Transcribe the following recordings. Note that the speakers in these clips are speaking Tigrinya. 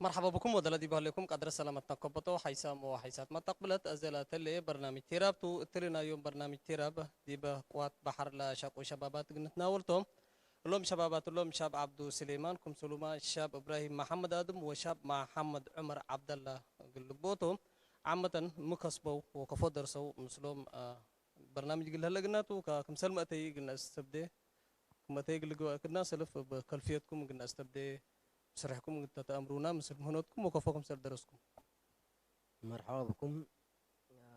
መርሓባ ብኩም ወደላ ዲብ ሃለኩም ቀድረ ሰላመትና ከበቶ ሓይሳም ወሓይሳት መጣቅብለት ኣዘላ ተለ በርናሚጅ ቴራብ ቱ እትልናዮም በርናሚጅ ቴራብ ዲበ ቅዋት ባሕር ላሻቆ ሸባባት ግንትናወልቶም እሎም ሸባባት እሎም ሻብ ዓብዱ ስሌማን ክምስሉማ ሻብ እብራሂም መሓመድ ኣድም ወሻብ መሓመድ ዑመር ዓብደላ ግልቦቶ ዓመተን ምከስበው ወከፎ ደርሰው ምስሎም በርናሚጅ ግልሀለ ግናቱ ክምሰል መእተይ ግና ስተብደ ክመተይ ግልግባ ክድና ሰልፍ በከልፍየትኩም ግና ስተብደ ስርሕኩም ተተኣምሩና ምስል ምህኖትኩም ወከፎ ክምሰል ደረስኩም። መርሓባ ብኩም።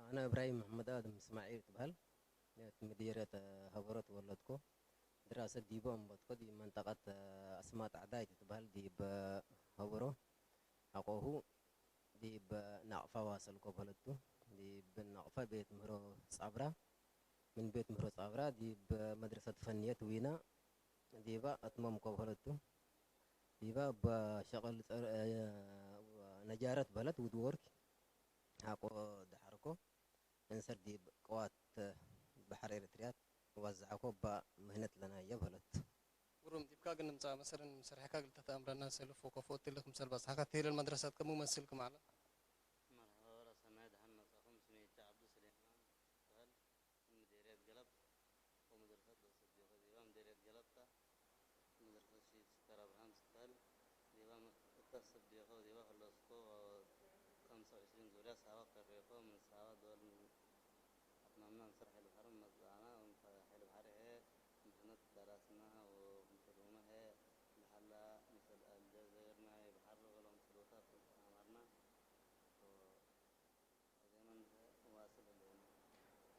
ኣነ እብራሂም መሐመድ ኣድም እስማዒል ትበሃል። እቲ ምድየርያት ሀበሮ ተወለድኮ። ድራሰት ዲቦ ኣንበትኮ ዲ መንጠቀት ኣስማጥ ኣዕዳይ ትበሃል ዲብ ሀበሮ ሓቆሁ ዲብ ናቕፋ ዋሰልኮ በለቱ። ዲብ ናቕፋ ቤት ምህሮ ጻብራ ምን ቤት ምህሮ ጻብራ ዲብ መድረሰት ፈንየት ዊና ዲባ ኣትመምኮ በለቱ። ዲባ በሸቀል ነጃረት በለት ውድወርክ ሓቆ ደሓርኮ እንሰር ዲብ ቅዋት በሐር ኤረትርያት ዋዛዕኮ እባ ምህነት ለናየ በለት። ግሩም ዲብካ ግን ንምጻእ መሰለን ምሰርሕካ ግልተ ተኣምረና ሰልፍ ወከፎ እትልክ ምሰል ባጽሓካ ትሄለል መድረሳት ከሙ መስል ክማለ መርሐባ ወላ ሰናይ ደሓን መጻኹም። ስሜ ይቻ ዓብዱ ስሌማን ይበሃል። ምዴርየት ገለብ ወመድረሰት በሰዲዮኸ ዲባ ምዴርየት ገለብታ መድረሰት ሺ ስከር ኣብርሃም ትበሃል። ዲባ እታ ሰዲዮኸ ዲባ ከለስኮ ከምሳ ዕስሪን ዙርያ ሳባ ከሬኮ ምን ሳባ ዶል ኣትማምና እንስር ሓይል ባሕሪ መጽኣና ሓይል ባሕሪ ሀ ምሕነት ዳራስና ወምስሉመ ሀ ለሓላ ምስል ኣልጀዘይር ናይ ባሕሪ ወሎም ስሉታት ኣማርና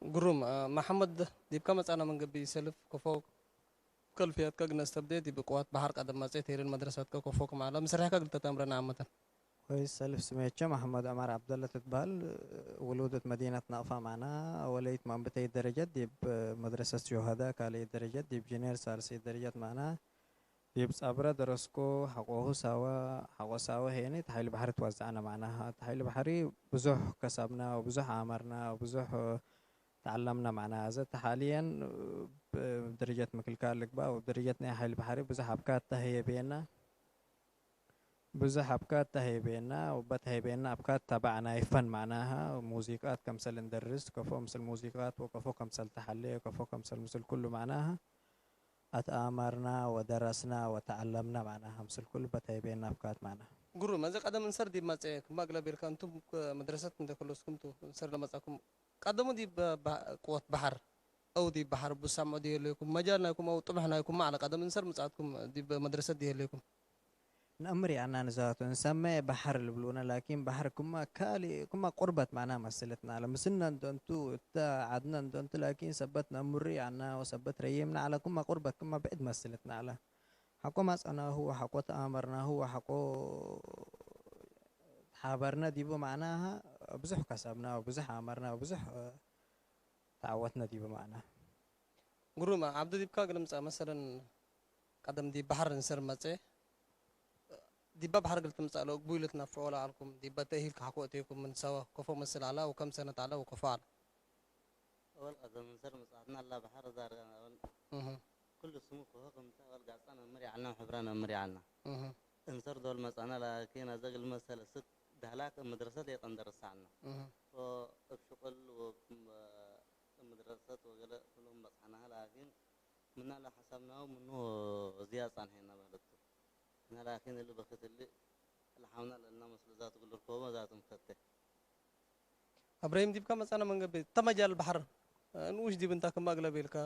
ግሩም መሓመድ ዲብካ መጻና መንገቢ ሰልፍ ኮፎ ከልፍያትካ ግነ ስተብደ ዲብ ቅዋት ባሕር ቀደም ማጸ ተይርን መድረሳትካ ኮፎ ክማላ ምስርሕካ ግልተ ተምረና ዓመተን ኮይስ ሰልፍ ስሜቸ መሐመድ ዑመር ዓብደላ ትትበሃል ውሉደት መዲነት ናቕፋ ማዕና ወለይት ማንብተይ ደረጀት ዲብ መድረሰት ሹሃዳ ካልይ ደረጀት ዲብ ጅኔር ሳልሰይ ደረጀት ማዕና ዲብ ጻብረ ደረስኮ ሓቆሁ ሳዋ ሓቆ ሳዋ ሄኒ ተሓይል ባሕሪ ትዋዛዕና ማዕና ተሓይል ባሕሪ ብዙሕ ከሳብና ብዙሕ ኣመርና ብዙሕ ተዓላምና ማዕና ዘተ ሓልየን ደረጀት ምክልካል ልግባ ደረጀት ናይ ሓይል ባሕሪ ብዙሕ ኣብካ ተህየብየና ብዙሕ ኣብካ ተህየብየና ወበት ተህየብየና ኣብካ ተባዕና ይፈን ማዕናሃ ሙዚቃት ከምሰል እንደርስ ከፎ ምስል ሙዚቃት ወከፎ ከምሰል ተሓለየ ከፎ ከምሰል ምስል ኩሉ ማዕናሃ ኣትኣመርና ወደረስና ወተዓለምና ማዕናሃ ምስል ኩሉ በተህየብየና ኣብካ ማዕና ግሩም እዚ ቀደም እንሰር ዲብ መጸ ክማ ግለብ ኢልካ እንቱም መድረሰት እንደ ከለስኩም ቱ እንሰር ለመጻኩም ቀደሙ ዲብ ቅወት ባሕር ኣው ዲብ ባሕር ብሳምዑ ድየለይኩም መጃል ናይኩም ኣው ጥሙሕ ናይኩም ማዕለ ቀደም እንሰር ምጻትኩም ዲብ መድረሰት ድየለይኩም ንእምር ያና ንዛቱ እንሰመ ባሕር ልብሉና ላኪን ባሕር ኩማ ካሊ ኩማ ቁርበት ማና መስልትና ለምስና እንደንቱ እታ ዓድና እንደንቱ ላኪን ሰበት ነምሪ ያና ወሰበት ረየምና ዓለ ኩማ ቁርበት ኩማ ብዕድ መስልትና ዓለ ሓቆ ማጸናሁ ሓቆ ተኣመርናሁ ሓቆ ሓበርና ዲቡ ማዕናሃ ብዙሕ ከሰብና ብዙሕ ኣመርና ብዙሕ ተዓወትና ዲቡ ማዕና ግሩም ዓብዱ ዲብካ ግልምጻ መሰለን ቀደም ዲብ ባሕር እንስር መጸ ዲባ ባሕር ግል ትምጻእ ለእግቡ ኢለ ትነፍዖ ለኣልኩም ዲባ ተእሂል ካሕኮ እተይኩም ምን ሰዋ ኮፎ መስል ኣላ ወከም ሰነት ኣላ ወኮፎ ኣላ أول قدم نسر مصعدنا الله بحر زار أول كل سمو كهو كم تا أول قاصنا مري عنا وحبرنا مري عنا انسر دول مصعنا لكن أزق المسألة ست دهلاك مدرسة دي قندر سعنا وابشقل ومدرسة وقال كلهم بصحناها لكن منا لا حسبناه منه زياد صانحنا بهلتو أنا لكن اللي بخت اللي الحاونا لنا مسلزات قل الكوما ذات مكته እብራሂም ዲብካ መጻና መንገቢ ተመጃል ባሕር ንኡሽ ዲብ እንታ ክማ ግለብ ኢልካ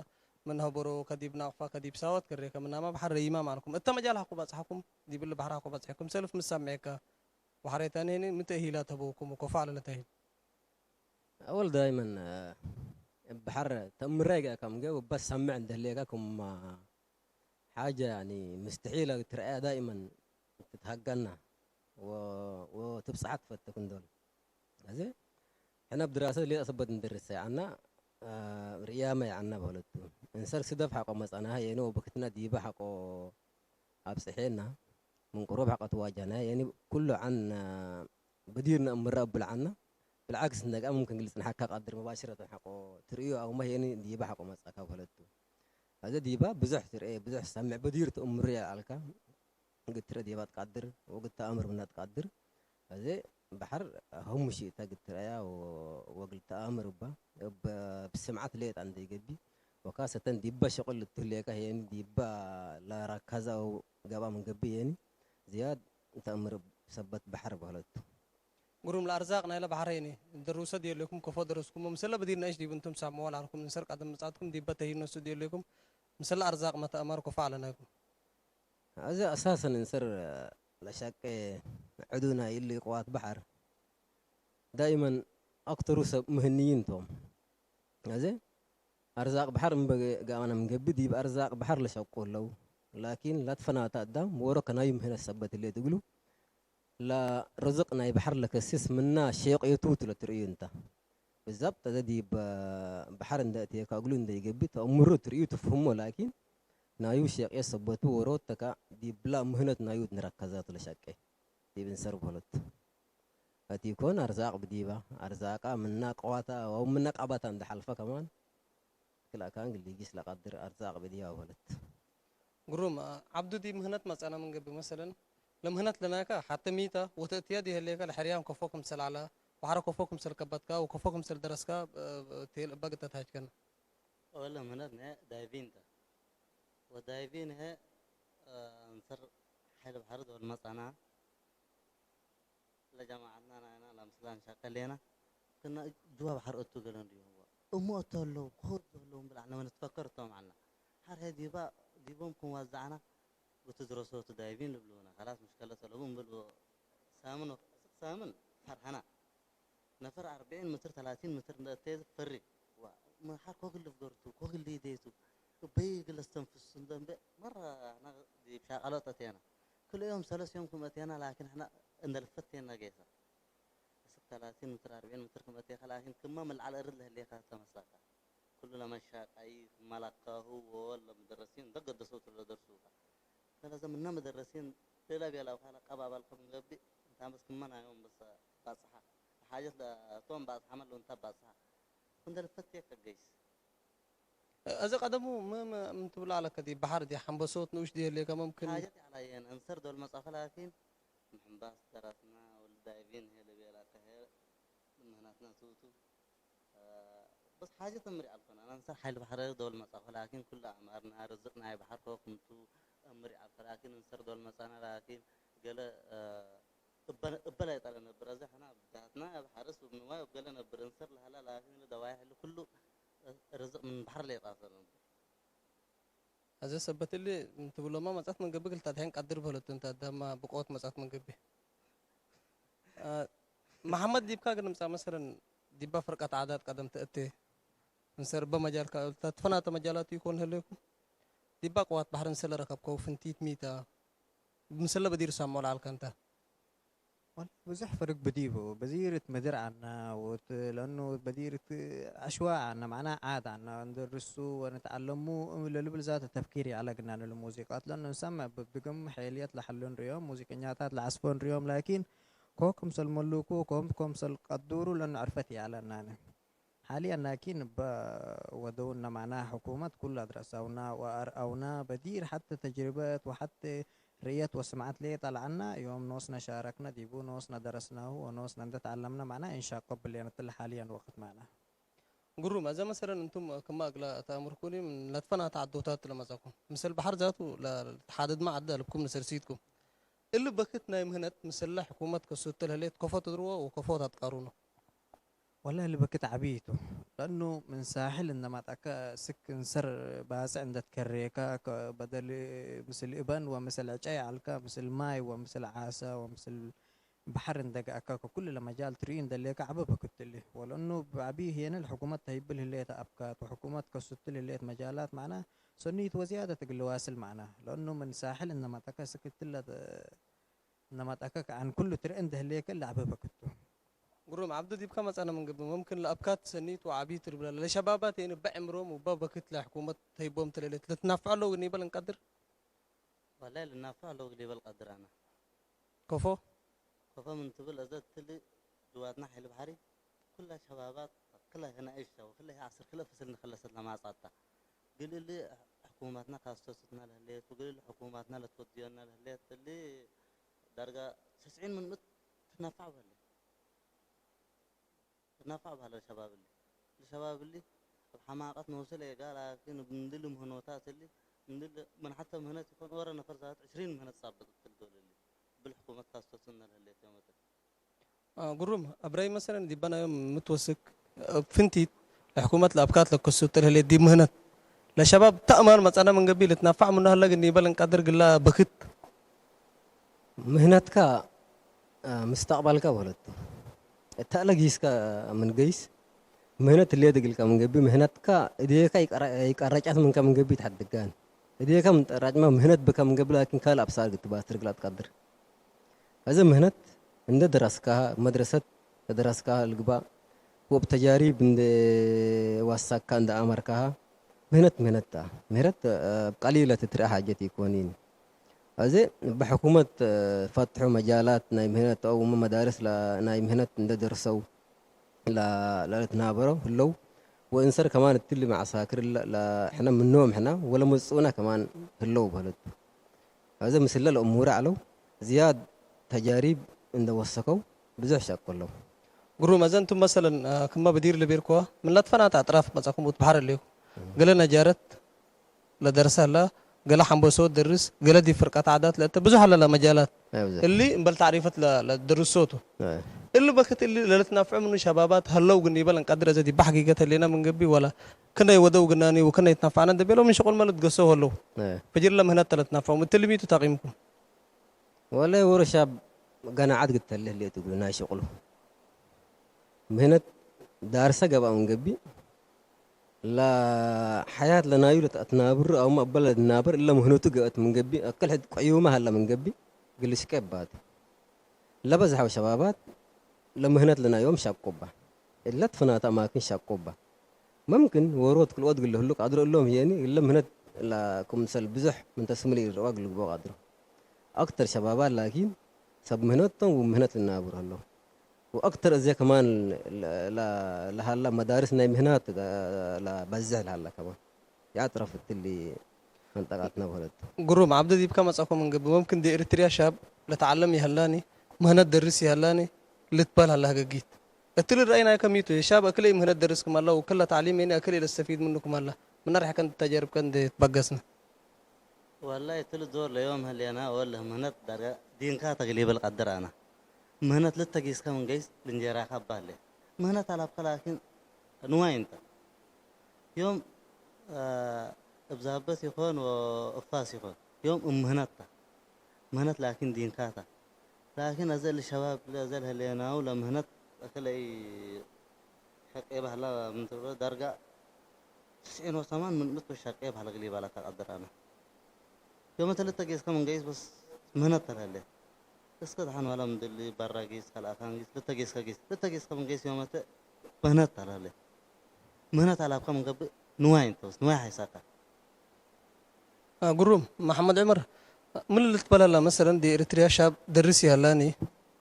ምን ሀበሮ ከዲብ ናቕፋ ከዲብ ሳወት ከሬከ ምናማ ባሕር ረይማ ማልኩም እተ መጃል ሃኩ ባጽሓኩም ዲብል ባሕር ሃኩ ባጽሕኩም ሰልፍ ምሳምዔካ ወሓሬታ ነኒ ምተ እሂላ ተበውኩም ኮፋ ኣለለ ተሂል أول دائما بحر تمريقا كم جو بس سمع ندليقا كم حاجة يعني مستحيلة ترى دائما تتهقلنا و... وتبصحك فتكون دول زين احنا بدراسة اللي أثبت ندرس عنا آه ريامة عنا بولدتو انسر سدف حق مصنعها يعني وبكتنا ديبا حق أبصحينا من قروب حق تواجهنا يعني كله عن بديرنا أمر رب العنا بالعكس نلقى ممكن قلت نحكى قدر مباشرة حقه تريو أو ما يعني ديبا حق مصنعها بولدتو هذا ديبا بزح ترى بزح سمع بدير تأمر يا الكا ግትረ ዲባ ትቃድር ወግተ ኣምር ምና ትቃድር። እዚ ባሕር ሀሙሽ እታ ግትረያ ወግልተ ኣምር እባ እብ ብስምዓት ለየጣ እንደይገቢ ወካ ሰተን ዲባ ሸቆል ልትህልየካ የኒ ዲባ ላራካዛ ገባ ምንገቢ የኒ ዝያድ እንተ ኣምር ሰበት ባሕር በህለቱ። ግሩም ለኣርዛቅ ናይለ ባሕረይኒ ድርውሰ ድየለኩም ከፎ ደረስኩም ምሰለ በዲር ነእሽ ዲብ እንቱም ሳብ መዋል ዓርኩም እንሰር ቀደም መጻትኩም ዲበ ተሂነሱ ድየለኩም ምሰለ ኣርዛቅ መተእመር ከፎ ኣለናይኩም። እዚ ኣሳሰን እንሰር ለሻቀ ዕዱና ይሉ ይቅዋት ባሕር ዳኢመን ኣክተሩ ሰብ ምህንይን ቶም እዚ ኣርዛቅ ባሕር እምበ ጋባና ምንገቢ ዲብ ኣርዛቅ ባሕር ለሸቁ ኣለው ላኪን ላትፈናታ ኣዳም ወሮ ከናዩ ምህነት ሰበት ሌ ትግሉ ላ ርዝቅ ናይ ባሕር ለከሲስ ምና ሼቅየቱ ትለትርእዩ እንታ ብዛብጥ ተዘ ዲብ ባሕር እንደ እትየካ እግሉ እንደ ይገቢ ተእምሩ ትርእዩ ትፍህሞ ላኪን ናዩ ሼቅየ ሰበቱ ወሮት ተካ ዲብላ ምህነት ናዩ ንረከዛት ለሸቄ ዲብ እንሰር በሎት። ኣቲ ኮን ኣርዛቅ ብዲባ ኣርዛቃ ምና ቀዋታ ዋው ምና ቃባታ እንደ ሓልፋ ከማን ክላካን ግሊጊስ ለቃድር ኣርዛቅ ብዲባ በሎት። ግሩም ዓብዱ ዲብ ምህነት መጸና ምንገቢ መሰለን ለምህነት ለናይካ ሓተ ሚታ ወተእትያ ዲህሌካ ለሕርያም ከፎ ክምሰል ዓላ ወሓረ ከፎ ክምሰል ከበትካ ወከፎ ክምሰል ደረስካ ቴል እባ ግተት ሃጅከና። ወለ ምህነት ነ ዳይቪን ተ ወዳይቪን ሀ እንስር ሓይል ባሕሪ ደወል መጸና ለጀማዓትና ናይና ለምስላ እንሻቀል ሌና ክና ጅዋ ባሕሪ እቱ ገለ እንዲሁ እሞ እቶ ኣለዉ ክኸዱ ኣለዉ እምብል ዓለመ ንትፈከር እቶም ዓልና ሓር ሀ ዲባ ዲቦም ክንዋዛዕና ጉቲ ዝረሰቱ ዳይቪን ልብልውና ካላስ ምሽከለ ሰለቡ እምብል ሳምን ወክስክ ሳምን ፈርሐና ነፈር ኣርብዒን ምትር ተላቲን ምትር እንደ እተየ ፈሪ ዋ ሓር ኮግል ልፍገርቱ ኮግል ሊደይቱ እበይ ግለስ ተንፍሱ እንደንበ መራ ና ዲብ ሻቃሎ ጠቴና ክልኦም ሰለስዮም ክመቴና ላኪን ሕና እንደ ልፈቴና ጌሳ እስክ ተላቲን ምትር ኣርብዒን ምትር ክመቴካ ላኪን ክማ ምልዓል እርድ ለህሌካ ተመስላካ ኩሉ ለመሻቃይ ክማላካሁ ወወል ለምደረሲን እንደገደሰው ትለደርሱካ ስለዚ ምና መደረሲን ሌላ ቤላ ካላ ቀባባል ከም ገቢ እንታ በስ ክመናዮም በስ ባጽሓ ሓጀት ለቶም ባጽሓ መሉ እንታ ባጽሓ እንደ ልፈትየ ከገይስ እዚ ቀደሙ ም ም ም ትብሎ ኣለካ ዲ ባሕር ዲ ሓንበሶት ንኡሽ ዲ የሌካ መምክን ሓጀት ያላየን እንሰር ዶል መጻፈ ላኪን ምሕንባስ ደራስና ወልዳይቪን ሄለ ቤላ ከሄ ምህናትና ትውቱ በስ ሓጀት እምሪ ኣልኮና ኣንሰር ሓይል ባሕረ ዶል መጻፈ ላኪን ኩሉ ኣማርና ርዝቅ ናይ ባሕር ኮ ክምቱ እምሪ ኣልኮ ላኪን እንሰር ዶል መጻና ላኪን ገለ እበላ ይጠለ ነብር እዚ ሕና ብዳትና ኣብ ሓረስ እብ ንዋይ እብ ገለ ነብር እንሰር ለሃላ ላኪን ለደዋይ ሕሊ ኩሉ ርዝቅ ምን ባሕር ለይጣሰ ነብር ኣዘ ሰበት እሊ እንትብሎማ መጻት መንገቢ ክልተ ኣድሕን ቀድር በለቱ እንተ ኣዳማ ብቆት መጻት መንገቢ መሐመድ ዲብካ ግን ምጻ መሰለን ዲባ ፍርቀት ዓዳት ቀደም ተእቴ እንሰር በመጃልካ ተትፈናተ መጃላት ይኮን ህለይኩም ዲባ ቅዋት ባሕርን ስለ ረከብከው ፍንቲት ሚታ ምስለ በዲር ሳሞ ለዓልካ እንተ والله ብዙሕ ፈርግ ብዲቡ በዚር ትመድር ዓና ወት ለኑ በዲር ኣሽዋ ዓና ማዕና ዓድ ዓና እንደርሱ ወንትዓለሙ ለልብል ዛተ ተፍኪር ያለግና ንልሙዚቃት ለኑ ንሰምዕ ብብግም ሐይልየት ለሐሉ ንሪኦም ሙዚቀኛታት ለዓስፎ ንሪኦም ላኪን ኮ ክምሰል መሉኩ ኮም ኮምሰል ቀዱሩ ለኑ ዕርፈት ያለናነ حاليا لكن با ودونا معناها حكومة كلها درسونا وأرأونا بدير حتى تجربة وحتى ريت وسمعت لي طلعنا يوم نوسنا شاركنا ديبو نوسنا درسناه ونوسنا اندت علمنا معناها إن شاء قبل لنا تل حاليا وقت معنا ግሩም ኣዘ መሰለን እንቱም ክማ እግላ ተኣምርኩኒ ለትፈናተ ዓዶታት ለመጻኩም ምስል ባሕር ዛቱ ለተሓደድማ ዓዲ ኣልብኩም ንሰርሲትኩም እሊ በክት ናይ ምህነት ምስላ ሕኩመት ከሱትል ህሌት ከፎ ተድርዎ ወከፎ ታትቃሩኖ والله اللي بكت عبيته لأنه من ساحل إنما تأكا سك إنسر باسع عند تكريكا بدل مثل إبن ومثل عجاي علكا مثل ماي ومثل عاسا ومثل بحر عندك أكا كل لما جال تري عند اللي كعبة بكت اللي ولأنه بعبيه هنا الحكومة تهيب له اللي أبكات وحكومة كسوت له اللي مجالات معنا سنيت وزيادة تقول واصل معنا لأنه من ساحل إنما تأكا سكت له نمط أكاك عن كل ترى عنده اللي كل لعبة بكتو. قروم عبدو ديب كما أنا من قبل ممكن لأبكات سنيت وعبيت البلا لشبابات يعني بعمرهم وبابكت لحكومة تيبوم تللت لتنافع له ونيبل نقدر. والله لنافع له ونيبل قدر أنا. كفو. كفو من تبل أزد تلي جواتنا حلو بحري. كلها شبابات كلها هنا إيش وكلها عصر كلها فصل نخلصت لما صارت. قل لي ሕኩማትና ካስተሱትና ለህለየት ብግልል ሕኩማትና ለትወድዮና ለህለየት ትሊ ዳርጋ ሰስዒን ምንምት ትናፋዕ በለ ትናፋዕ ባህለ ሸባብሊ ለሸባብሊ ኣብ ሓማቀት ንወስል ኤጋ ላኪን ምንድል ምህኖታ ትሊ ምንድል ምን ሓተ ምህነት ይኮን ወረ ነፈር ዛት ዕስሪን ምህነት ሳብጥ ትልዶልሊ ብልሕኩመት ካስተሱና ለህለየት ዮመትል ግሩም ኣብራይ መሰለን ዲባናዮም ምትወስክ ፍንቲት ለሕኩመት ለኣብካት ለከሱ ተልህሌት ዲብ ምህነት ለሸባብ ተእማን መጻና መንገቢ ልትናፋዕ ምኖ ህለግ እንዲበል እንቃድር ግላ በክት ምህነትካ ምስተቕባልካ በለቱ እታእለ ጊስካ ምንገይስ ምህነት ትልየ ድግልካ ምንገቢ ምህነትካ እድየካ ይቀረጫት ምንካ ምንገቢ ይትሓድጋን እድየካ ምንጠራጭማ ምህነት ብካ ምንገቢ ላኪን ካልእ ኣብሳር ግትባት ትርግላ ትቀድር እዚ ምህነት እንደ ደረስካሃ መድረሰት ተደረስካሃ ልግባእ ወብ ተጃሪብ እንደ ዋሳካ እንደ ኣመርካሃ ምህነት ምህነት ታ ምህረት ቀሊለ ትትርአ ሓጀት ይኮኒን እዚ ብሕኩመት ፈትሑ መጃላት ናይ ምህነት ተቀውሞ መዳርስ ናይ ምህነት እንደ ደርሰው ለልትናበረው ህለው ወእንሰር ከማን እትሊ መዓሳክር ሕነ ምንዎም ሕና ወለመጽኡና ከማን ህለው በለቱ እዚ ምስለ ለእሙረ ዓለው ዝያድ ተጃሪብ እንደወሰከው ብዙሕ ሸቅ ከለው። ግሩም፣ እዘን ቱም መሰለን ክመ ብዲር ልቤርኩዋ ምን ለትፈናተ ኣጥራፍ መጻኩም ውትብሓር ኣለዩ። ገለ ነጃረት ለደርሰ ህላ፣ ገለ ሓንበሶ ደርስ፣ ገለ ዲ ፍርቀት ዓዳት ለእተ ብዙሕ ኣለላ መጃላት። እሊ እምበል ታዕሪፈት ለደርሶቱ። እሊ በክት እሊ ለልትናፍዑ ምኑ ሸባባት ሀለው ግን ይበል እንቀድር እዘ ዲባሕ ጊገት ህሌና ምንገቢ ወላ ክንደይ ወደው ግናኒ ወክንደይ ትናፋዕና እንደቤሎ ምን ሽቁል መለት ገሰው ሀለው። ፈጅር ለምህነት ተለትናፍዑም እትልሚቱ ታቂምኩም። ወለ ወሮ ሻብ ገናዓት ግተልህ ሌቱ ግሉ ናይ ሽቁሉ ምህነት ዳርሰ ገባኡ ንገቢ ላ ሓያት ለናዩ ለተትናብሩ ኣውማ እበለ ድናበር እለ ምህነቱ ገበት ምንገቢ ኣክል ሕድ ቆዩማ ሃላ ምንገቢ ግልሽቀ ይባቱ ለበዝሓው ሸባባት ለምህነት ለናዮም ሻቆባ እለት ፍናታ ማክን ሻቆባ መምክን ወሮት ክልኦት ግለ ህሉቅ ኣድሮ እሎም ህየኒ እለ ምህነት ላ ክምሰል ብዙሕ ምን ተስምል ይርዋ ግልግቦ ኣድሮ ኣክተር ሸባባ ላኪን ሰብ ምህነቶም ወምህነት ልናብሩ ኣሎ ወኣክተር እዚያ ከማን ለሃላ መዳርስ ናይ ምህናት በዝሕ ለሃላ ከማን የኣጥረፍ እትሊ መንጠቃትና በለት። ግሩም ዓብደ ዲብካ መጻኩም እንግብ መምክን ዲ ኤሪትሪያ ሻብ ለተዓለም ይሀላኒ ምህነት ደርስ ይሀላኒ ልትበል ሀላ ህገጊት እትሊ ራእይ ናይ ከሚቱ ሻብ እክለይ ምህነት ደርስ ክማላ ወክላ ተዕሊም የኒ እክለይ ለስተፊድ ምኑ ክማላ ምና ርሕከን ተጀርብከን ትበገስነ። ወላይ እትሊ ዞር ለዮም ህሌና ወለ ምህነት ዳርጋ ዲንካ ተግሊበል ቀድር ኣና ምህነት ልተጊስከ ምንገይስ ልንጀራካ ባለ ምህነት አላብከ ላኪን ንዋይ እንተ ዮም እብዛበት ይኾን ወእፋስ ይኾን ዮም እምህነታ ምህነት ላኪን ዲንካታ ላኪን አዘ ልሸባብ ለዘ ልህሌናው ለምህነት እክለይ ሸቄ ባህላ ምንትብሎ ዳርጋ ትስዒን ወሰማን ምን ምት ሸቄ ባህላ ግሊ ባላ ተቀድር አና ዮም ተልተ ጌስከ ምንገይስ በስ ምህነት ተልህሌ እስከ ደሓን ዋላ ምድሊ ባራ ጊስ ካልኣካን ጊስ ልተ ጊስከ ጊስ ልተ ጊስከ ምንገይስ ዮም ምህነት ተልህሌ ምህነት ኣላብካ ምንገብእ ንዋይ እንተውስ ንዋይ ሓይሳካ ግሩም መሓመድ ዕመር ምን ልትበላላ መሰለን ዲ ኤሪትሪያ ሻብ ደርስ ይሃላኒ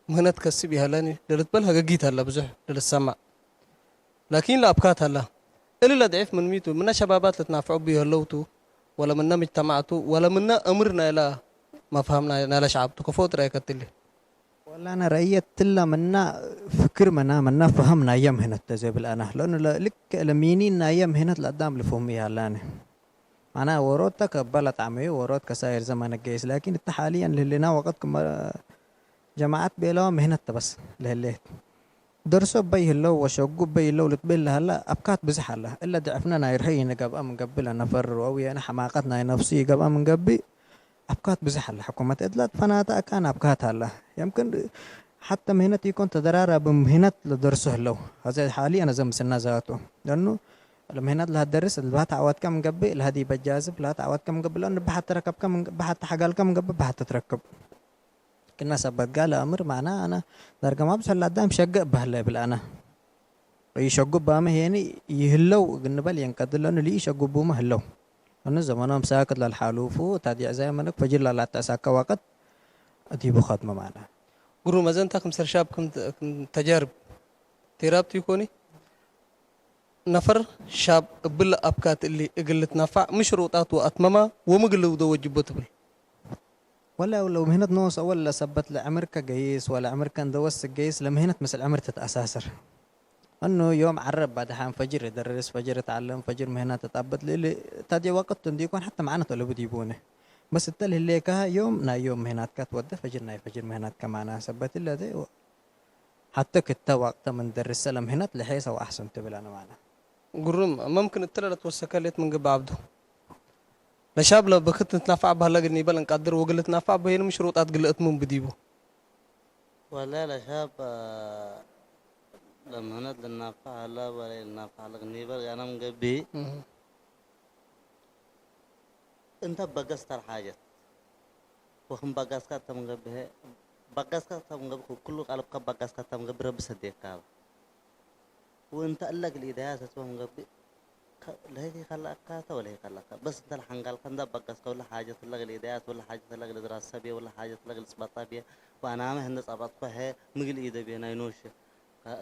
ምህነት ከስብ ይሃላኒ ለልትበል ሀገጊት ኣላ ብዙሕ ለልሰማዕ ላኪን ለኣብካት ኣላ እሊ ለድዒፍ ምን ሚቱ ምነ ሸባባት ለትናፍዑ ብዩ ህለውቱ ወለ ምነ ምጅተማዕቱ ወለ ምነ እምር ናይላ መፍሃም ናይላ ሸዓብቱ ከፎ ጥራይ ከትሊ ወላነ ረእየት ትላ ምና ፍክር መና መና ፈህም ናየ ምህነት ተዘብል ኣና ለኑ ልክ ለሚኒን ናየ ምህነት ለአዳም ልፍሁም ይሃላነ ማና ወሮት ተከበለ ጣዕመዩ ወሮት ከሳይር ዘመነ ገይስ ላኪን እተ ሓልየን ልህልና ወቀት ክመ ጀማዓት ቤለዋ ምህነት ተበስ ለህሌት ደርሶ በይ ህለው ወሸጉ በይ ህለው ልትብል ለሃላ ኣብካት ብዝሕ ኣላ እለ ድዕፍነ ናይ ርህይ ንገብአ ምንገብእ ለነፈርር ወውየነ ሕማቀት ናይ ነፍሱ ይገብአ ምንገብእ ኣብካት ብዝሕ ኣላ ሕኩመት እድላ ትፈናታ እካ ናብካት ኣላ የምክን ሓተ ምህነት ይኮን ተደራራቢ ምህነት ለደርሱ ህለው ሀዘ ሓሊ ኣነ ዘምስና ዛቱ ለኑ ለምህነት ለሃደርስ ለሃት ዓወትካ ምንገብእ ለሃዲ በጃዝብ ለሃት ዓወትካ ምንገብእ ለኑ ብሓተ ረከብካ ብሓተ ሓጋልካ ምንገብእ ብሓተ ትረክብ ክና ሰበት ጋለ ኣምር ማዕና ኣነ ዳርጋ ማብዝሑ ላዳም ሸገእ ባህለ ይብል ኣነ ይሸጉ ባመ ሄኒ ይህለው ግንበል የንቀድለኑ ልይ ሸጉ ቡመ ህለው እኑ ዘመኖም ሳክት ላልሓሉፉ ታዲዕ ዛይ መነክ ፈጅር ላላተሳካ ዋቀት እቲቡ ከትመ ማዕና ግሩም ኣዘንታ ክም ሰርሻብ ክም ተጃርብ ቴራብቲ ይኮኒ ነፈር ሻብ እብል ኣብካ ትእሊ እግል ትናፋዕ ምሽ ሩጣት ወኣትመማ ወምግል ውደ ወጅቦ ትብል። ወላ ወላ ምህነት ኖስ ኣወል ለሰበት ለዕምርከ ገይስ ወላ ዕምርከ እንደወስ ገይስ ለምህነት ምስል ዕምር ትትኣሳስር። እኑ ዮም ዓረብ ባድሓን ፈጅር የደረስ ፈጅር ተዓለም ፈጅር ምህና ተጣበጥ ልእሊ ታዲያ ወቅት እንዲኮን ሓተ መዓነት ወለ ብዲቡነ። በስ እተል ህሌካ ዮም ናይ ዮም ምህናትካ ትወደ ፈጅር ናይ ፈጅር ምህናትካ ማና ሰበት ለደ ሓተ ክተ ወቅተ ምን ደርሰ ለምህነት ለሐሰ ወኣሕሰን ትብላነ ማና። ግሩም መምክን እትለ ለትወሰከ ሌት ምን ግብ ዓብዱ ለሻብ ለብክት ንትናፋዕ ባህላ ግድ ኒበል እንቃድር ወግል ትናፋዕ በይን ምሽሩጣት ግልእት ምን ብዲቡ። ወላ ለሻብ ለምህነት ልናፋዕ ሀላ ወላ ልናፋዕ ለግኒበል ያነም ገቢ እንተ በገስ ተልሓጀት ወክም በጋስካ ተምገብሀ በጋስካ ተምገብ ኩሉ ቃልብካ በጋስካ ተምገብ ረቢ ሰዴካ ወእንተ እለ እግል ኢደያሰት ወምገብእ ለህይክ ይከለእካ ተ ወለህይክ ይከለእካ በስ እንተ ለሐንጋልካ እንዳ በጋስካ ወለ ሓጀት እለ እግል ኢደያት ወለ ሓጀት እለ እግል ድራሰ ብየ ወለ ሓጀት እለ እግል ጽባጣ ብየ ወአናመ ህንደ ጸባጥኮ ሀ ምግል ኢደ ብየ ናይ ኖሽ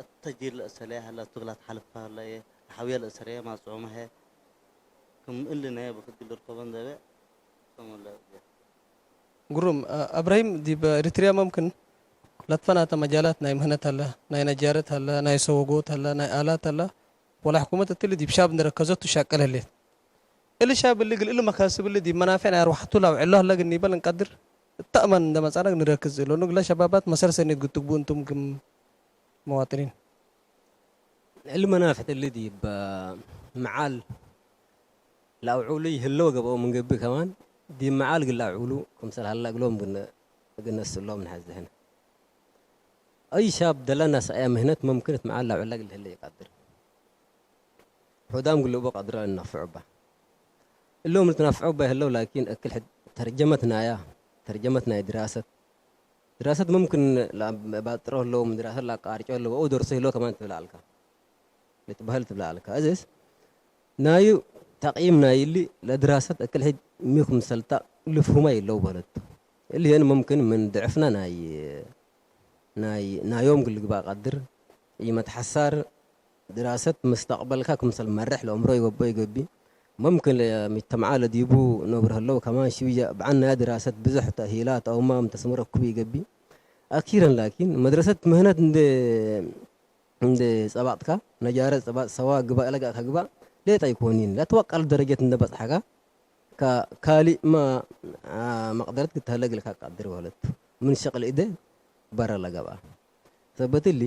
እተ ጂር ለእሰለየ ሀለ እቱ እግላ ተሓልፈ ሀለየ ለሐውየ ለእሰረየ ማጽዑመ ሀ ክም እሊ ነየ ብክድ እግል ልርከቦ እንደበ ሰሙለ ብየ ግሩም ኣብራሂም ዲብ ኤሪትሪያ መምክን ለትፈናተ መጃላት ናይ ምህነት ሀለ ናይ ነጃረት ሀለ ናይ ሰወጎት ሀለ ናይ ኣላት ሀለ ወላ ሕኩመት እትሊ ዲብ ሻብ ንረከዘቱ ሻቀል ህሌት እሊ ሻብ እሊ ግል እሊ መካስብ እሊ ዲብ መናፊዕ ናይ ኣርዋሕቱ ላውዕሎ ሀለ ግን ኒበል እንቀድር እተእመን እንደ መጻነግ ንረክዝ እሎ ንግለ ሸባባት መሰር ሰኔት ግትግቡ እንቱም ግም መዋጥኒን እሊ መናፍዕ እሊ ዲብ መዓል ለአውዑሉ ይህለው ገብኦ ምንገብእ ከማን ዲብ መዓል ግለ አውዑሉ ክምሰል ሀላ እግሎም ግነስሎም ንሐዝህን። አይ ሻብ ደለና ሰእያ ምህነት መምክን እት መዓል ለአውዕላ ግለ ህለ ይቃድር። ሑዳም ግልቦ ቀድረ እናፍዑባ እሎም ልትናፍዑባ ይህለው ላኪን እክል ሕድ ተርጀመት ናያ ተርጀመት ናይ ድራሰት ድራሰት መምክን ባጥሮ ህለው ድራሰት ላቃርጮ ህለው ኦ ደርሶ ህለው ከማን ትብላ አልካ። ልትበህል ትብላ ኣለካ። እዚስ ናዩ ተቕይም ናይ እሊ ለድራሰት እክል ሕድ ሚ ክምሰልታ ልፍሁማ የለው በለቱ። እሊ የን መምክን ምን ድዕፍና ናይ ናይ ናዮም ግልግባ ቀድር ይመት ሐሳር ድራሰት ምስተቅበልካ ክምሰል መርሕ ለእምሮ ይገቦ ይገቢ መምክን ለሚተምዓ ለዲቡ ነብር ህለው ከማን ሽውያ ብዓናያ ድራሰት ብዙሕ ተእሂላት አውማም ተስምረኩብ ይገቢ አኪረን ላኪን መድረሰት ምህነት እንደ እንደ ጸባጥካ ነጃረ ጸባጥ ሰዋ ግባእ ለጋእካ ግባእ ሌጣ ይኮኒን ለትወቀል ደረጀት እንደ በጽሐካ ካሊእ ማ መቅደረት ግተህለ ግልካ ቃድር በለት ምን ሸቅል እደ በረ ለገብአ ሰበት እሊ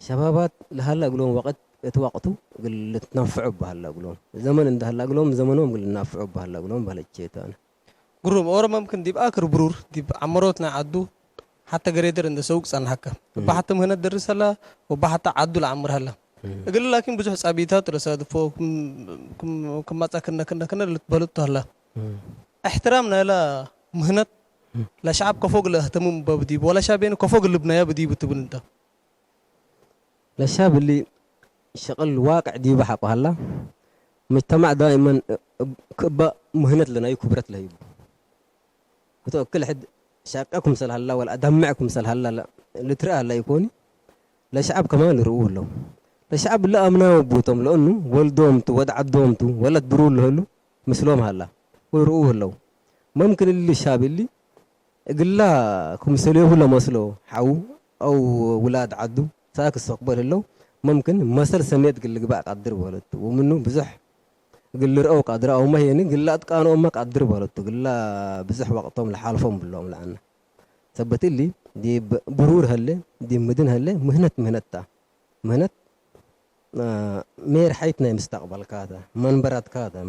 ሸባባት ለሃላ እግሎም ወቅት እት ወቅቱ ግል ልትናፍዑ በሃላ እግሎም ዘመን እንደሃላ እግሎም ዘመኖም ግል ልናፍዑ በሃላ እግሎም በለቼታነ ግሩም ኦሮ መምክን ዲብ አክር ብሩር ዲብ ዓመሮት ናይ ዓዱ ሓተ ገሬደር እንደ ሰውቅ ጸንሐከ እባ ሓተ ምህነት ደርስ ሀላ ወባ ሓተ ዓዱ ለዓምር ሀላ እግል ላኪን ብዙሕ ጻቢታት ለሳድፎ ክም መጻ ክነ ክነ ክነ ልትበልቶ ሀላ እሕትራም ናይላ ምህነት ለሸዓብ ከፎ ግለ እህተምም በብዲቡ ወላ ሻቤን ከፎ ግልብናያ ብዲቡ ትብል እንተ ለሻብ እሊ ሸቅል ዋቅዕ ዲበ ሐቆ ሀላ፣ ምጅተማዕ ዳእመን ክእበ ምህነት ለናዩ ክብረት ለህይቡ። ህቶ እክል ሕድ ሻቀ ክምሰል ሀላ ወላ አዳምዕ ክምሰል ሀላ ልትርአ ሀላ ኢኮኒ፣ ለሸዐብ ከማን ልርኡ ህለው። ለሸዐብ እለ አምናይ ወቡቶም ለእኑ ወልዶምቱ ወድ ዐዶምቱ ወለት ብሩር ለህሉ ምስሎም ሀላ ወይርኡ ህለው። መምክን እሊ ሻብ እሊ እግላ ክምሰሌሁ ለመስሎ ሐው አው ውላድ ዐዱ ሳክ እሰቅበል ህለው፣ መምክን መሰል ሰኔት እግል ልግባእ ቀድር በለቱ። ወምኑ ብዙሕ እግል ልርአው ቀድር አውመ ሄኒ ግላ አትቃንኦመ ቀድር በለቱ። ግላ ብዙሕ ወቅቶም ለሓልፎም ብሎም ለአነ። ሰበት እሊ ዲብ ብሩር ሀለ፣ ዲብ ምድን ሀለ፣ ምህነት ምህነት ታ። ምህነት ሜርሐይት ናይ ምስተቅበልካ ተ፣ መንበረትካ ተ፣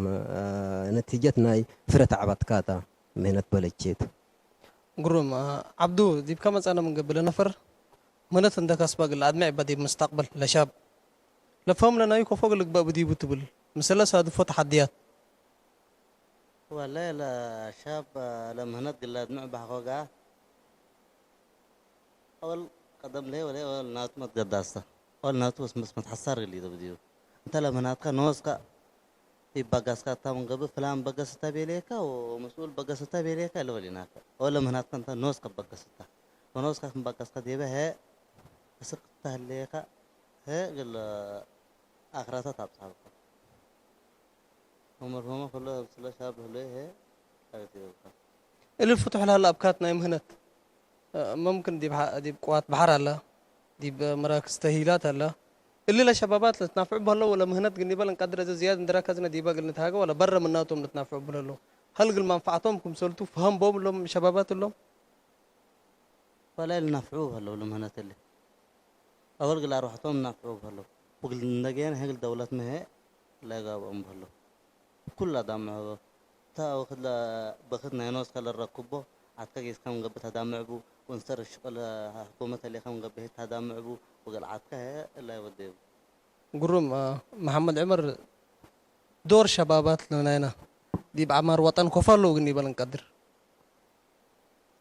ነቲጀት ናይ ፍረ ተዕበትካ ተ ምህነት በለቼቱ። ግሩም። ዐብዱ፣ ዲብከ መጸነ ምን ገብእ ለነፈር ምህነት እንደ ከስበ እግል አድምዕ እበ ዲብ ምስተቅበል ለሻብ ለፈህም ለናዩ ከፎ እግል ልግበእ ብዲቡ ትብል፣ ምስለ ሳድፎ ተሐድያት። ወለ ለሻብ ለምህነት እግል ለአድምዕ በሐቆ ገአ አወል ቀደም ለሄ ወለ አወል ናቱ መትገዳስተ አወል ናቱ በስ መትሐሳር እግል ኢደብድዩ። እንተ ለምህናትካ ኖስካ ኢበጋስካ እታ ምን ገብእ ፍላን በገስ እታ ቤሌካ ወመስኡል በገስ እታ ቤሌካ እለ በሊናከ። አወል ለምህናትካ እንተ ኖስካ በገስ እታ ወኖስካ ክም በገስካ ዴበ ሀ አስክ እታ ህሌካ ሀ እግል ኣኽራታት ኣብጽሓ በቃ። መመርሆመ ከሎ ስለ ሻብ ህሎ ይሄ ኣረፍ ይበቃ። እልል ፍቱሕ ላላ ኣብካት ናይ ምህነት መምክን ዲብ ዲብ ቅዋት ባሕር ኣላ ዲብ መራክዝ ተሂላት ኣላ እልለ ሸባባት ለትናፍዑ በሎ ወለ ምህነት ግን ይበል እንቀድረ ዘ ዝያድ እንደራካ ዝነ ዲባ ግል ንትሃገ ወለ በረ ምናቶም ለትናፍዑ ብለሎ ሀልግል ማንፋዕቶም ክምሰልቱ ፈሀም ቦም ሎም ሸባባት ሎም ወላ ልናፍዑ በሎ ለምህነት እሊ ኣወል ግል ኣርዋሕቶም ናፍዑ በሎ ብግል እንደገና ህግል ደውለት መሄ ለጋብኦም በሎ ኩላ ዳምዕቦ እታ ወክድ በክት ናይ ኖስ ከለረኩቦ ዓትካ ጌስካ ምንገብእ ተዳምዕቡ ወንሰር ሽቆለ ሕኮመት ተሌካ ምንገብእ ተዳምዕቡ ወገል ዓትካ እላይ ወደቡ ግሩም መሐመድ ዑመር ዶር ሸባባት ለናይና ዲብ ዓማር ወጠን ኮፋ ኣለዉ ግን ይበል እንቀድር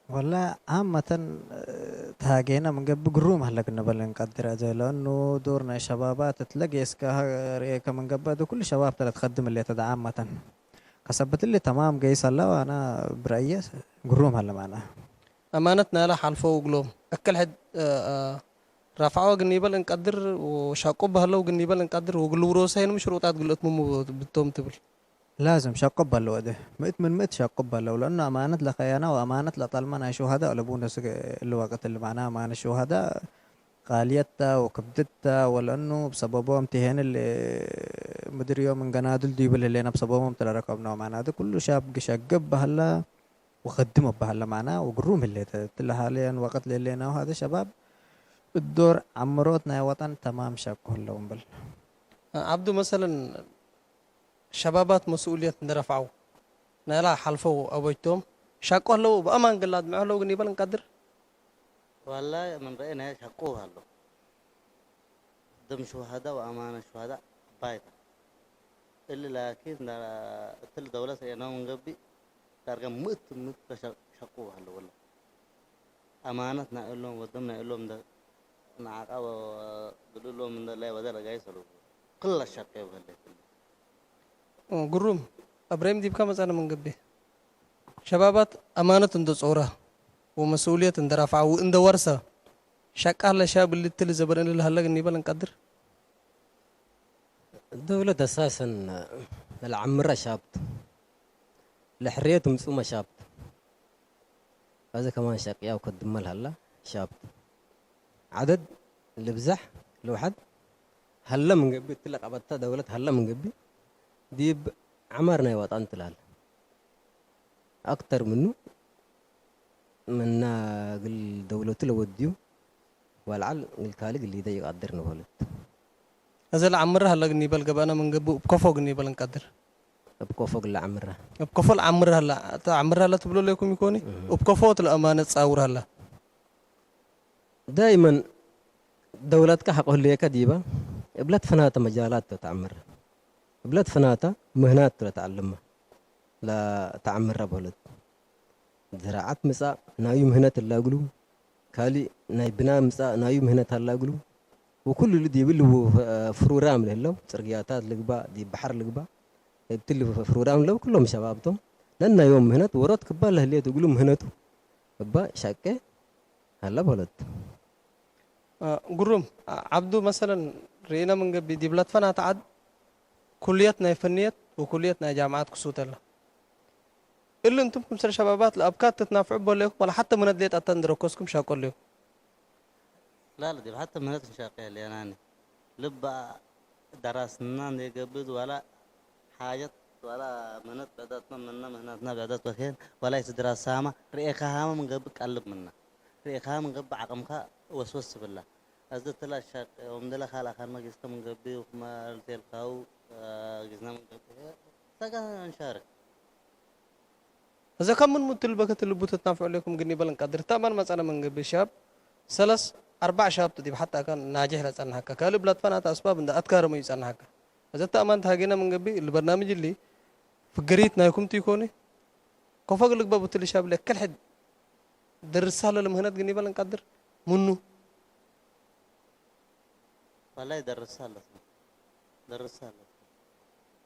ወላ ዓመተን ተሃጌና ምንገብእ ግሩም ኣለክ ነበል እንቀድር ኣዘ ለእኑ ዶር ናይ ሸባባት እትለግ የስካ ርእየከ ምንገበእ ኩሉ ሸባብ ተለ ትኸድም እለ ተደ ዓመተን ከሰብትሊ ተማም ገይስ ኣለዋ ኣና ብረእየ ግሩም ኣለ ማና ኣማነት ናላ ሓልፎ ውግሎም እክል ሕድ ራፍዓዋ ግን ይበል እንቀድር ሻቁ ባህለው ግን ይበል እንቀድር ውግል ውሮሳይን ምሽሩጣት ግልእት ሙሙ ብቶም ትብል ላዝም ሸቆብ ኣለዎ ደ ምእት ምን ምእት ሸቆብ ኣለዎ ለእኑ ኣማነት ለኸያና ወኣማነት ለጣልማ ናይ ሸሃዳ ለቡ ነስ ልወቅት ልማና ኣማነት ሸሃዳ ቃልየታ ወክብድታ ወለእኑ ብሰበቦም ትሄን ምድርዮም እንገናድል ዲብል ህሌና ብሰበቦም ተለረከብና ማና ደ ኩሉ ሻብ ግሸግብ ባህላ ወኸድም ኣባህለ ማና ወግሩም ህሌተ ትለሃለያን ወቅት ለሌና ሀደ ሸባብ እዶር ዓምሮት ናይ ወጠን ተማም ሸኮ ኣለዎም ብል ዓብዱ መሰለን ሸባባት መስኡልየት እንደረፍዓው ናይላ ሓልፈው ኣበጅቶም ሻቆ ኣለዉ ብኣማን ግላ ኣድምዖ ኣለዉ ግን ይበል እንቀድር ዋላ ምን ረአይ ናይ ሻቆ ኣሎ ደም ሸሃዳ ወኣማነ ሸሃዳ ባይታ እሊ ላኪን እትል ደውለት ረአና ምንገቢ ዳርጋ ምእት ምእት ሸቁ ኣሎ ወላ ኣማነት ናይ እሎም ወደም ናይ እሎም ንዓቃ ግድሎም እንደላይ ወደ ለጋይ ሰሉ ክላ ሸቀ ይበለ ግሩም እብራሂም ዲብካ መጻነ መንገቤ ሸባባት ኣማነት እንደ ጾራ ወመስኡልየት እንደ ራፍዓ ወእንደ ወርሰ ሸቃለ ሻብ ልትል ዘበን እልል ሀለግ እንይበል እንቀድር الدولة أساسا العمرة شابت الحرية تمسومة شابت هذا كمان شقيا وكدمل هلا شابت عدد اللي بزح لوحد هلا من قبل تلقى بتا دولة هلا من قبل ديب عمرنا يوطن تلال أكتر منه منا قل دولة لوديو والعل قل كالي قل يدي يقدر نولد እዚ ለዓምር ሃላ ግን ይበል ገባና መንገቡ እብ ከፎ ግን ይበል እንቀድር እብ ከፎ ግን ለዓምራ እብ ከፎ ለዓምር ሃላ እታ ዓምር ሃላ ትብሎ ለይኩም ይኮኒ እብ ከፎ ትለአማነ ጻውር ሃላ دائما دولتك حق هليك ديبا እብለት ፍናተ መጃላት ተዓምር እብለት ፍናተ ምህናት ተዓልማ ለተዓምራ በለት ዝራዓት ምጻእ ናዩ ምህነት እላግሉ ካሊእ ናይ ብና ምጻእ ናዩ ምህነት ኣላግሉ ወኩሉ ኢሉ ዲብል ፍሩራም ለህለው ጽርግያታት ልግባእ ዲብ ባሕር ልግባእ እብትል ፍሩራም ለው ኩሎም ሸባብቶም ነናዮም ምህነት ወሮት ክባ ለህሌት እግሉ ምህነቱ እባ ሻቄ ኣላ በለት ግሩም ዓብዱ መሰለን ርኢና ምንገቢ ዲብለት ፈናት ዓድ ኩልየት ናይ ፈንየት ወኩልየት ናይ ጃምዓት ክሱት ኣላ እሊ እንቱም ክምሰል ሸባባት ለኣብካት ትትናፍዑ በለይኩም ወላ ሓተ ምነት ሌጥ ኣታ እንድረኮስኩም ሻቆ ኣለይኩም لا لا دي حتى منات نشاقي ليناني لب درسنا نقبض ولا حاجة ولا منات بعدتنا منا مهناتنا بعدت وكين ولا يتدرس سامة رئيك هام من قبل قلب منا رئيك هام من قبل عقمك وسوس بالله أزدت لا شاق ومدلا خالا خان ما قست من قبل وما التلقاو قسنا من قبل ساقا نشارك እዘ ከም ምን ሙትልበ ክትልቡ ትትናፍዑ ለይኩም ግን ይበል እንቀድር ተማን መጸነ መንገቢ ሻብ ሰለስ ኣርባዕ ሻብ ትዲብ ሓታ ካን ናጅሕ ለጸናሃካ ካልብ ለትፈናት ኣስባብ እንደ ኣትካረሙ ይጸናሃካ እዘ ተማን ተሃጌና መንገቢ ልበርናምጅ እሊ ፍገሪት ናይኩም ትይኮኒ ኮፈግ ልግበ ቡትል ሻብ ለክል ሕድ ድርሳ ለልምህነት ግን ይበል እንቀድር ምኑ والله درسها لك درسها لك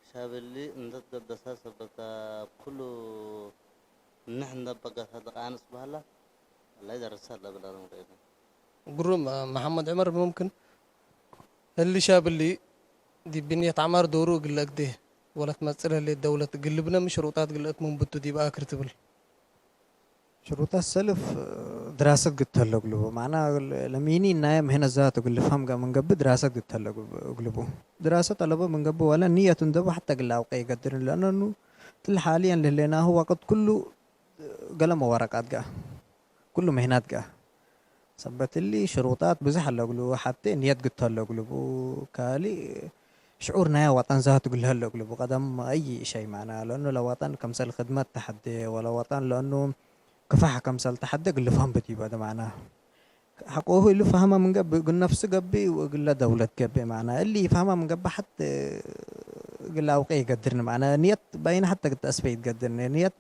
شاب اللي انت تدرسها سبت كله نحن بقى هذا قانص بهلا الله يدرسها لك بلا رمضان ግሩም መሐመድ ዑመር ሙምክን እሊ ሻብ እሊ ዲብ ብንየት ዓማር ዶሩ እግለ እግዴ ወለት መጽእ ለህሌት ደውለት እግል ልብነ ምን ሽሩጣት እግል እት መንብቱ ዲብ አክር ትብል? ሽሩጣት ሰልፍ ድራሰት ግድ ተህሎ እግልቡ። ማዕና ለሚኒ እናየ ምህነት ዛቱ እግል ልፍሀም ጋ ምን ገብእ ድራሰት ግድ ተህሎ እግልቡ። ድራሰት አለቦ ምን ገብእ ወለ ንየቱ እንደቡ ሐታ እግል አውቀ ይገድርን። ለአነኑ ትል ሓልየን ለህሌናሁ ወቅት ኩሉ ገለመ ወረቃት ጋ ኩሉ ምህናት ጋ ሰበት እሊ ሽሩጣት ብዙሕ አለ እግሉ። ሐቴ ንየት ግድ ተህሎ እግልቡ። ካልእ ሽዑር ናይ ወጠን ዛቱ እግል ህሎ እግልቡ። ቀደም አይ ሸይ ማዕና ለአኑ ለወጠን ከምሰል ክድመት ተሐዴ ወለ ወጠን ለአኑ ክፋሕ ከምሰል ተሐዴ እግል ልፍሀም ብትይበ ማዕና ሐቆሁ እሉ ፈሀመ ምን ገብእ እግል ነፍሱ ገብእ ወእግለ ደውለት ገብእ ማዕና እሊ ፈሀመ ምን ገብእ ሐቴ እግል አውቄ ይገድርን። ማዕና ንየት በይነ ሐቴ እግል ተአስፈ ይትገድርን። ንየት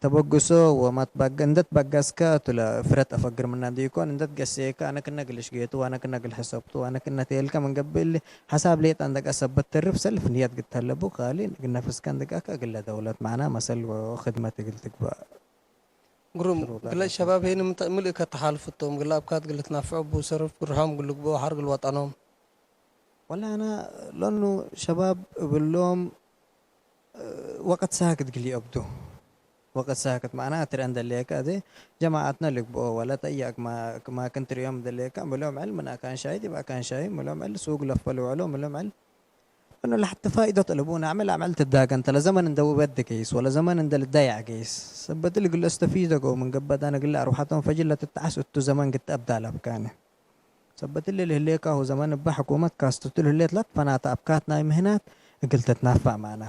ተበግሶ ወማትባገ እንደ ትባጋስካ ቱ ለፍረት አፈግር ምና እንዲኮን እንደ ትገሴካ አነ ክነ እግል እሽጌቱ ወአነ ክነ እግል ሕሰብቱ ወአነ ክነ ተየልከ ምን ገብእ እሊ ሐሳብ ሌጣ እንደጋ ሰበት ተርፍ ሰልፍ ንየት ግድ ተህለቡ። ካልእ እግል ነፍስከ እንደጋከ እግለ ደውለት ማዕና መሰል ወክድመት እግል ትግባእ። ግሩም። ግለ ሸባብ ሄን ምልእ ከተሓልፍቶም ግለ ኣብካት ግለ ትናፍዐቡ ሰርፍ ግርሖም ግልግቦ ሓር ግል ወጠኖም። ወላ አነ ለኑ ሸባብ እብሎም ወቀት ሳክት ግል ይአብዱ። ወቀት ሳክት ማዕና ትርአን ደሌካ እዜ ጀማዓትና ልግብኦ ወላ ጠያቅ ማክን ትርዮም ደሌካ ምሎም ዕል ምን አካን ሻይ ዲብ አካን ሻይ ምሎም ዕል ሱቅ ለፈል ውዕሎ ምሎም ዕል እኑ ለሐቲ ፋይደት እልቡ ናዕመል አምዕል ትዳገ እንተ ለዘመን እንደ ውበድ ገይስ ወለዘመን እንደ ልዳያዕ ገይስ ሰበት እሊ ግለ እስተፊደ ገው ምን ገበዳ ንግለ አርዋሐቶም ፈጅለ ትተዓስ እቱ ዘመን ግትአብ ዳላብካነ። ሰበት እሊ ልህሌካሁ ዘመን እባ ሕኩመት ካስትቱ ልህሌት ለትፈናተ አብካት ናይ ምህናት እግል ትትናፋዕ ማዕና።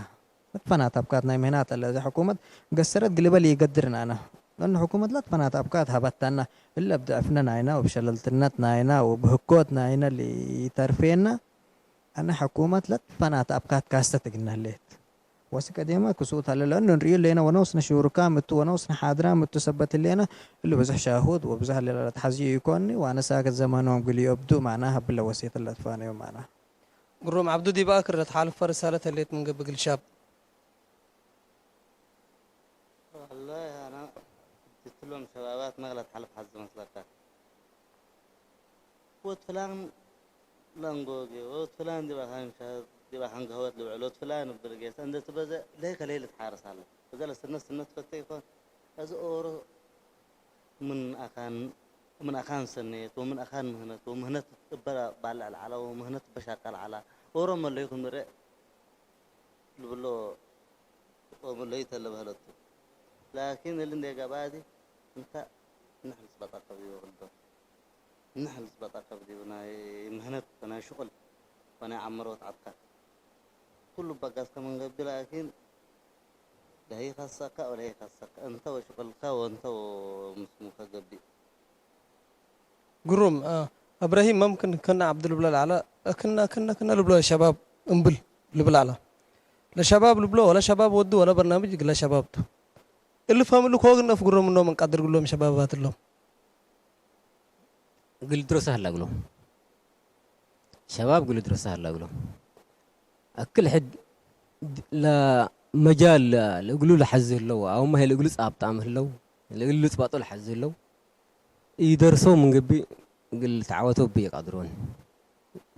ለትፈናተ አብካት ናይ ምህናት አለ እዘ ሕኩመት ገሰረት ግልበል ይገድርን አነ። ለእኑ ሕኩመት ለትፈናተ አብካት ሀበታና እለ እብ ድዕፍነ ናይና ወብሸለልትነት ናይና ወብህኮት ናይነ ልኢተርፌና አነ ሕኩመት ለትፈናተ አብካት ካስተት እግልነ ህሌት። ወስከ ዴማ ክሱት ሀለ ለእኑ እንርእዩ ህሌነ ወነውስነ ሹሩካም እቱ ወነውስነ ሓድራም እቱ ሰበት ህሌነ እሊ ብዙሕ ሻሁድ ወብዙሕ ሌላ ለትሐዝዩ ኢኮኒ ወአነ ሳክት ዘመኖም ግልዮ እብዱ ማዕና ሀብለ ወሴት ለትፋነዩ ማዕና። ግሩም ዓብዱ ዲብ አክር ለትሓልፎ ርሳለት ህሌት ምን ገብእ እግል ሻብ? ወላሂ አነ እትሎም ሸባባት መግለት ሓልፍ ሓዝ መስለካ። ወት ፍላን ለንጎጌ ወት ፍላን ዲባ ካንሻ ዲባ ሓንገህወት ልብዕል ወት ፍላን እብል ጌሰ እንደ ትበዘ ለይከ ለይ ልትሓርስ አለ። እዘ ለስነት ስነት ፈተ ይኮን እዚ ኦሮ ምን አካን ምን አካን ሰኔት ወምን አካን ምህነት ወምህነት እበ ባልዕ ለዓላ ወምህነት እበ ሻቀል ዓላ ኦሮ መለይኩም ንርእ ልብሎ ወመለይተ ለበህለቱ ላኪን እል እንዴ ገባዲ እንተ ንሕልስ በጣቀብ ይወቅልዶ ንሕልስ በጣቀብ ዲቡ ናይ ምህነት ናይ ሽቁል ወናይ ዓመሮት ዓድካ ኩሉ በጋስ ከመንገቢ ላኪን ለሀይካሰካ ወለሀይካሰካ እንተ ወሽቁልካ ወንተ ወምስሙከ ገቢ ግሩም እብረሂም መምክን ክና ዓብዱ ልብሎ ለዓለ ክና ክና ክና ልብሎ ሸባብ እምብል ልብል ዓላ ለሸባብ ልብሎ ወለ ሸባብ ወዱ ወለ በርናምጅ ግለ ሸባብ ቱ እሊ ፈምሉ ኮግን ነፍ ግሮም እኖም እንቃድር ግሎም ሸባባት እሎም ግል ድረሳ ሀላ ግሎ ሸባብ ግል ድረሳ ሀላ ግሎ አክል ሕድ ለመጃል ለእግሉ ለሐዝ ህለው አውማ ሄ ለእግሉ ጻብጣም ህለው ለእግሉ ጽባጦ ለሐዝ ህለው ኢደርሰው ምን ግቢ እግል ተዓወተው ብየ ቃድሮን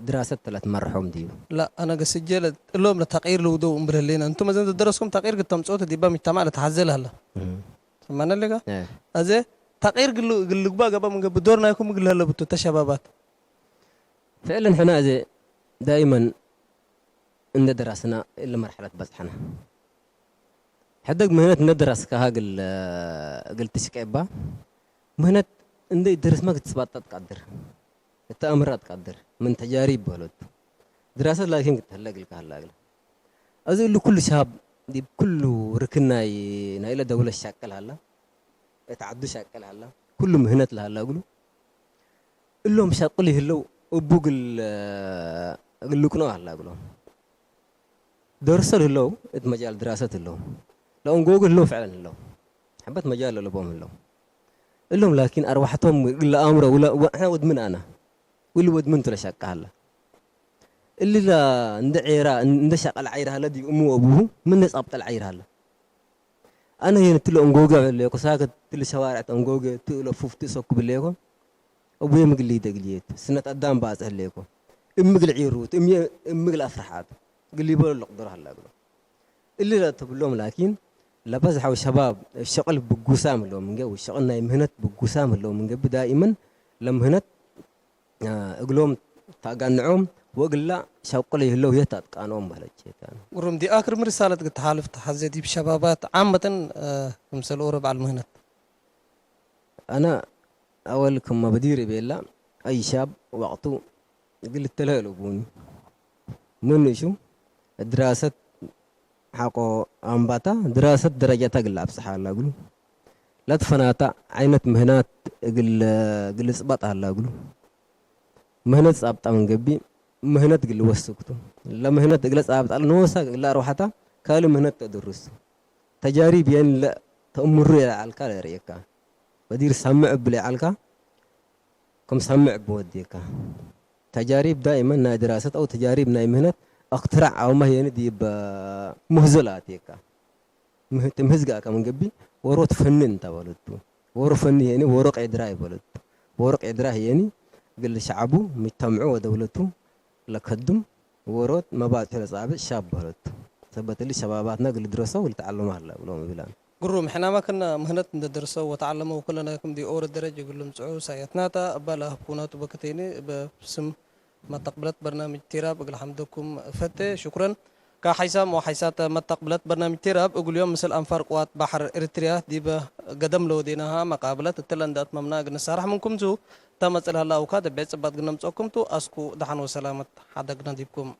ድራሰት ተለትመርሖም ድዩ? ላ አነ ገስጀ እሎም ለተቅይር ልውደው እምብል ህሌነ እንቱም እዘን ዝደረስኩም ተቅይር ግተምጽኦት ዲባ ምጅተማዕ ለተሓዘ ለህለ ሰማነ ሌጋ እዘ ተቅይር ግልግባ ገባ ምን ገብእ ዶር ናይኩም እግል ህለ ብቱ ተሸባባት ፍዕልን ሕና እዘ ዳኢመን እንደ ደራስና እለ መርሐለት በጽሐና ሕደግ ምህነት እንደ ደራስካሃ እግል ትሽቀ እባ ምህነት እንደ ደረስማ ክትጽባጣ ትቃድር እተ አምራ ትቃድር ምን ተጃሪብ በህለቱ ድራሰት ላኪን ክትህለ እግልካ ሀላ እግለ እዚ እሉ ኩሉ ሻብ ዲብ ኩሉ ርክን ናይ ናይለ ደውለ ሻቅል ሀላ እት ዓዱ ሻቅል ሀላ ኩሉ ምህነት ለሀላ እግሉ እሎም ሻቅል ይህለው እቡ እግል እግል ልቅኖ ሀላ እግሎም ደርሰ ህለው እት መጃል ድራሰት ህለው ለኦንጎግ ህለው ፍዕለን ህለው ሕበት መጃል ለለቦም ህለው እሎም ላኪን አርዋሕቶም እግለ አምሮ ውለ ወዕሐ ወድምን አና ውል ወድምን ትለሻቃ ሀለ እልላ እንደ ዔራ እንደ ሻቀል ዓይር ሀለ ዲብ እሙ ወብሁ ምን ነጻብጠል ዓይር ሀለ አነ የን ትለ እንጎገ ህሌኮ ሳከ ትል ሸዋርዕ ተንጎገ ትእለ ፉፍ ትእሰኩ ብሌኮ እቡየ ምግሊ ይደግልየት ስነት አዳም ባጽ ህሌኮ እምግል ዒሩት እምግል ኣፍርሓት ግል ይበሉ ለቅደሩ ሃላ ግሎ እሊ ለተብሎም ላኪን ለበዝሓው ሸባብ ሸቕል ብጉሳም ለው ምንገ ወሸቕል ናይ ምህነት ብጉሳም ለው ምንገቢ ዳኢመን ለምህነት እግሎም ታጋንዖም ወግላ ሸቁለ ይህለው የት ኣጥቃኖም በለች። ግሩም ዲ ኣክር ምርሳለት ግተሓልፍ ተሓዘ ዲብ ሸባባት ዓመትን ክምሰል ኦረ በዓል ምህነት ኣና ኣወል ክማ በዲር ቤላ ኣይ ሻብ ዋቅቱ ግልተለሉ ቡኒ ምንሹ ድራሰት ሓቆ ኣንባታ ድራሰት ደረጃታ ግላ ኣብጽሓ ኣላ ግሉ ለትፈናታ ዓይነት ምህናት ግል ግል ጽባጥ ኣላ ግሉ ምህነት ጻብጣ መንገቢ ምህነት ግል ወስክቱ ለምህነት እግለ ጻብጣ ንወሳ ግላ ኣርዋሓታ ካል ምህነት ተድርስ ተጃሪብ የን ለ ተእምሩ የለዓልካ ለርእየካ በዲር ሳምዕ እብል የዓልካ ከም ሳምዕ እብወድየካ ተጃሪብ ዳይመን ናይ ድራሰት ኣው ተጃሪብ ናይ ምህነት ኣክትራዕ ኣውማህ የኒ ዲብ ምህዞ ለኣትየካ ትምህዝ ጋር ከመንገቢ ወሮ ትፈንን ተበለቱ ወሮ ፈኒ የኒ ወሮ ቄድራ ይበለቱ ወሮ ቄድራ የኒ ግል ሸዓቡ ሚተምዑ ወደውለቱ ለከዱም ወሮት መባጽሑ ለጻብጥ ሻብ በለቱ ሰበትሊ ሸባባትና ግል ድረሰው ልተዓለሙ ሃላ ብሎም ይብላን ግሩም ሕናማ ከና ምህነት እንደደርሰው ወተዓለመው ኩለና ክምዲ ኦረ ደረጀ ግሉም ጽዑ ሳየትናታ እባ ለሀብኩናቱ በክቴኒ በስም መተቅብለት በርናምጅ ቲራብ እግል ሐምደኩም እፈቴ። ሹክረን። ካሓይሳም ወሓይሳተ መተቅብለት በርናምጅ ቲራብ እግልዮም ምስል አንፋር ቅዋት ባሕር ኤርትርያ ዲበ ገደም ለወዴናሃ መቃብለት እትለ እንደ አትመምና እግል ንሳራሕ ምንኩም ቱ። ተመጽል ሀላ አውካ ደቤ ጽባት ግነምጸኩም ቱ። አስኩ ደሓን ወሰላመት ሓደግና ዲብኩም።